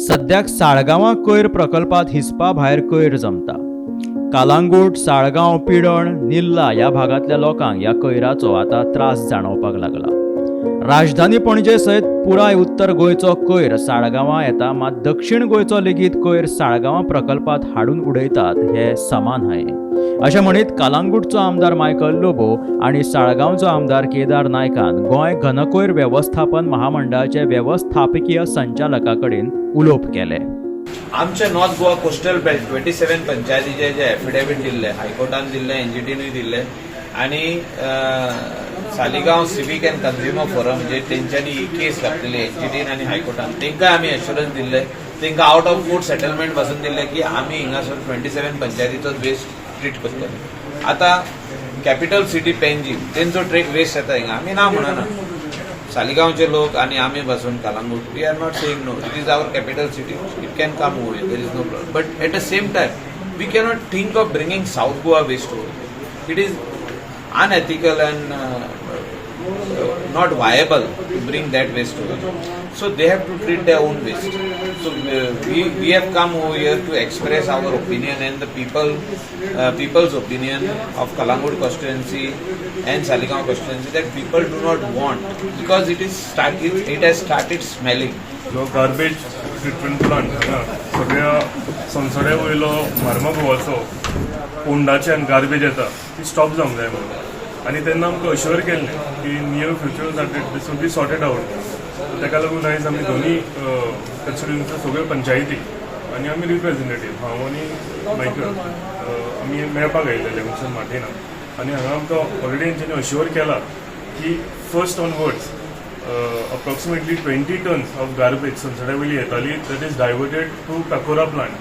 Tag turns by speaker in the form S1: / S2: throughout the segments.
S1: सद्याक साळगांवां कोयर प्रकल्पात हिसपा भायर कोयर जमता. कालांगूट, साळगांव, पिळर्ण, निल्ला ह्या भागांतल्या लोकांक ह्या कोयराचो आतां त्रास जाणवपाक लागला. राजधानी पणजे सयत पुराय उत्तर गोंयचो कोयर साळगांवां येता, मात दक्षिण गोंयचो लेगीत कोयर साळगांवां प्रकल्पात हाडून उडयतात हे समा न्हय, अशें म्हणीत कालांगूटचो आमदार मायकल लोबो आनी साळगांवचो आमदार केदार नायकान गोंय घनकोयर वेवस्थापन महामंडळाचे वेवस्थापकीय संचालका कडेन उलोवप केलें.
S2: आमचे North Goa coastal belt 27 पंचायतीचे जे एफिडेवीट दिल्ले, हायकोर्टान दिल्ले, एनजीटीनूय दिल्ले आनी Saligao civic and consumer forum जे तेंच्यांनी ही केस घातलेली एनजीटीन आनी हायकोर्टान, तांकां आमी एश्युरन्स दिल्ले, तांकां आउट ऑफ कोर्ट सेटलमेंट पासून दिल्ले की आमी हिंगासर 27 पंचायतीचो वेस्ट ट्रीट करतले. आतां कॅपिटल सिटी पेंजी, तेंचो ट्रेक वेस्ट येता हिंगा, आमी ना म्हणना. सालिगांवचे लोक आणि आमी बसून Calangute, we are not saying no. It is our capital city, it can come over, there is no problem, but at the same time we cannot think of bringing south Goa waste over. It is unethical and not viable to bring that waste over. So they have to treat their own waste. So we have come over here to express our opinion and the people's opinion of Calangute constituency and Saligao constituency that people do not want because it has started smelling.
S3: जो garbage treatment plant हांगा सगळ्या सोनसड्या वयलो मार्मागोवाचो, फोंडाचे आनी garbage येता ती stop जावंक जाय म्हणून. आनी तेन्ना आमकां अश्युअर केल्लें की near future this will be sorted out. ताका लागून आयज आमी दोनी कॉन्स्टिट्युन्सी, सगळ्यो पंचायती आनी आमी रिप्रेझेंटेटीव, हांव आनी मायकल, आमी मेळपाक आयिल्ले लेविंगस्टन मार्टिना. आनी हांगा आमकां ऑलरेडी तेंच्यांनी अश्युअर केला की first onwards approximately 20 tons of garbage सोनसड्या वयली येताली, that is diverted to Cacora plant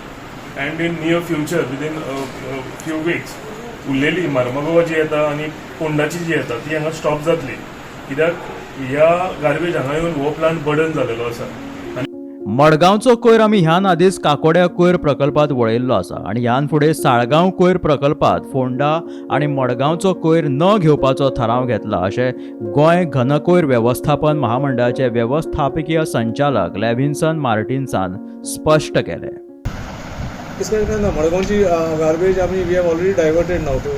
S3: and in near future, within few weeks, उरलेली मार्मागोवा जी येता आनी फोंडाची जी येता ती हांगा स्टॉप जातली, कित्याक ह्या गार्बेज हांगा येवन हो प्लांट बर्डन जालेलो आसा.
S1: मडगांवचो कोयर आमी ह्यान आदींच काकोड्या कोयर प्रकल्पात वळयल्लो आसा आनी ह्यान फुडें साळगांव कोयर प्रकल्पात फोंडा आनी मडगांवचो कोयर न घेवपाचो थाराव घेतला, अशें गोंय घनकोयर वेवस्थापन महामंडळाचे वेवस्थापकीय संचालक लेव्हिन्सन मार्टिन्सान स्पश्ट केलें.
S4: कितें ना, मडगांवची गार्बेज आमी we have already diverted now to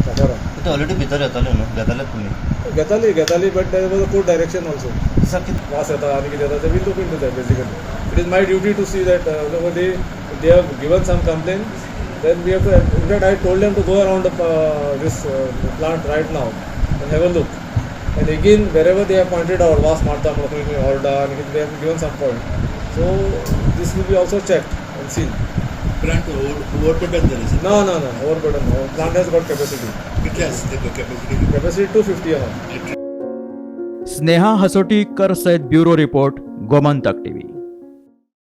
S4: Cacora.
S5: ते ऑलरेडी भितर येताले न्हू, घेताले तुमी?
S4: घेताली घेताली, but there was a court direction also.
S5: दिसा कित
S4: वास येता आनी कितें येता ते we'll look into that. Basically, it is my duty to see that they have given some complain, then we have to. In fact, I told them to go around this plant right now and have a look. And again, wherever they have pointed out वास मारता म्हणून, खंय खंय ऑर्डा आनी कितें, they have given some point, so this will be also checked and seen.
S6: Plant overburden जालें sir?
S4: No, overburden no. Plant has got capacity.
S6: कितले आसा ते कॅपॅसिटी?
S4: Capacity 250 आहा.
S1: स्नेहा हसोटीकर सयत ब्युरो रिपोर्ट, गोमंतक टीव्ही.